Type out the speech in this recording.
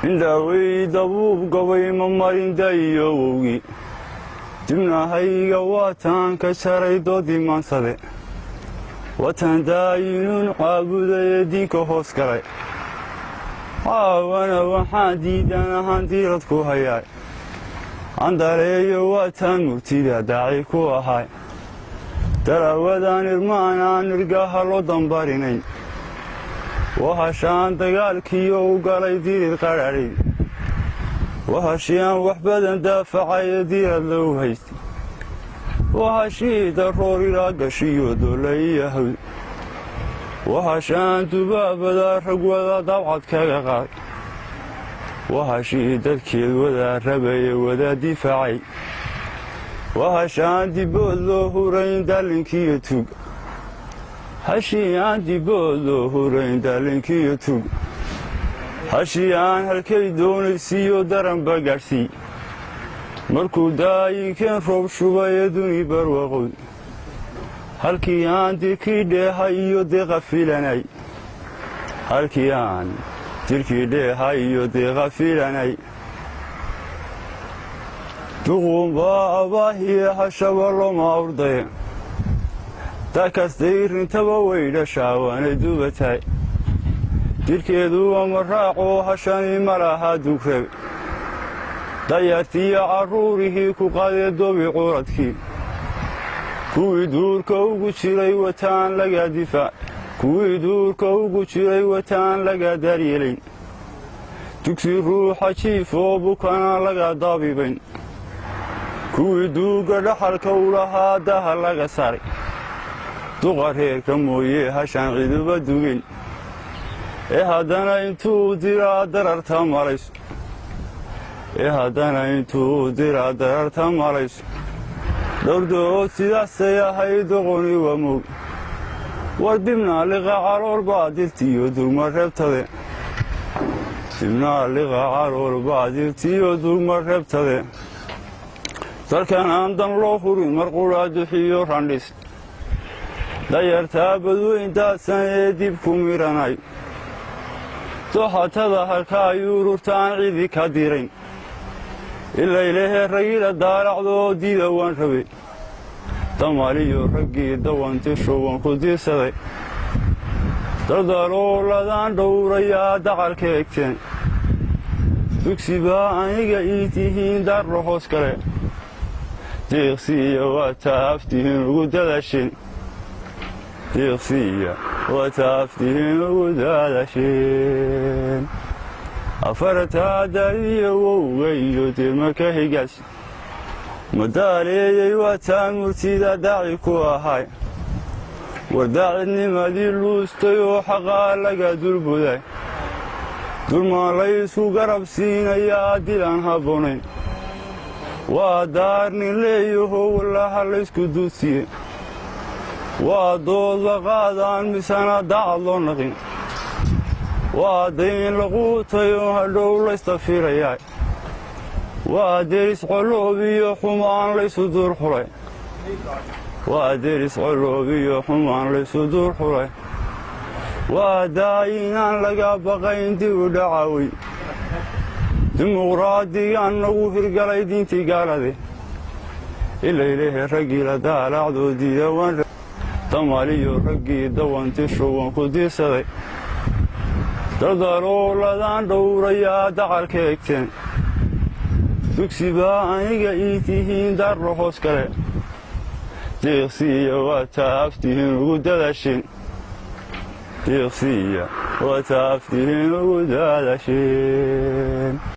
Indhaawey dabuub gabay ma marin daayiyo wowgii. Dibnahayga waataan ka jaray doodii maansade. Wataan daayinuun caabudaye diinka hoos galay. Caawana waxaan diidan ahaan diirad ku hayaa. Andareeyo waataan murtida daaci ku ahay. Daraawadaan irmaan aan irgaha loo dambarinayn. Wahashaan dagaalkiiyo u galay diirid qadhadhay. Wahashiyaan wax badan daafacay diirad loo haystay. Wahashii daroor ilaa gashiyo doole iyo hawd. Wahashaan dubaabada rag wada dabcad kaga qaaday. Wahashii dadkeed wada rabaye wada difaacay. Wahashaan dibood loo hurayn daalinkiiyo tug. Hashii aan dibood loo hurayn daalinkiiyo tug. Hashii aan halkay doonaysiiyo daranba gaadhsii. Markuu daayinkeen roob shubay duni barwaqow. Halkii aan dirkii dheeha iyo deeqa filanay. Halkii aan dirkii dheeha iyo deeqa filanay. Duqunbaa abaahiye hashaba looma awrdaye. Dakastay rintaba way dhashaa waanay duubatahay. Dirkeedu ama raacoo hashani ma laha dugreb. Dayaartiyo carruurihii ku qaadee dobi curadkii. Kuwii duurka ugu jiray wataan laga difaac. Kuwii duurka ugu jiray wataan laga daryeelayn. Dugsi ruuxa jiifoo bukana laga daabibayn. Kuwii duuga dhaxalka u lahaa daha laga saaray. Duqa reerka mooye hashaan ciduba dugeyn. Ee haddana intuu diraa dararta malayso. Ee haddana intuu diraa dararta malayso. Dhowrdood sidaasay ahayd doqoni waa moog. War dibna liqa calool baa dirtiyo dugma reebtade. Dibna liqa calool baa dirtiyo dugma reebtade. Dalkan aan dan loo hurin mar qura duxiyo randhis. Dayartaa badweyn daadsan ee dib ku miranay. Dooxatada halka ay ururtaan cidi ka dirayn. Ilaa ilaahay ragila daaracdo diida waan rabay. Damaliyo raggii dawanti shuban ku diirsaday. Daldalooladaan dhowrayaa dacalka egteen. Dugsi baa aniga ii tihiin daarro hoos gale. Deeqsiya waa taaftihiin ugu dadaasheen. Deeqsiya waa taaftihiin ugu dadaasheen. Afartaa dariyo wowga iyo dirma ka higaas. Madaaleeyey waataan murtida daaci ku ahay. War daacidnimadii luustay oo xaqaa laga dulbuday. Dulmaan laysku garab siinayaa dilaan habboonayn. Waa daarnin leeyaho wallaha laysku duudsiye. Waa dood la qaadaan misana daacad loo naqin. Waa dayn la quutay oo hadhow laystafirayaa. Waa deris coloob iyo xumaan laysu duur xulay. Waa deris coloob iyo xumaan laysu duur xulay. Waa daayinaan laga baqayn dib u dhacawey. Dimuqraadigaan nagu hirgalay diintii gaalade. Ilaa ilaahay raggii la daalacdoo diida waan Damaliyo raggii dawanti shuban ku diirsaday. Daldalooladaan dhowrayaa dacalka egteen. Dugsi baa aniga ii tihiin daarro hoos gale. Deeqsiya waa taaftihiin ugu dadaasheen. Deeqsiya waa taaftihiin ugu dadaasheen.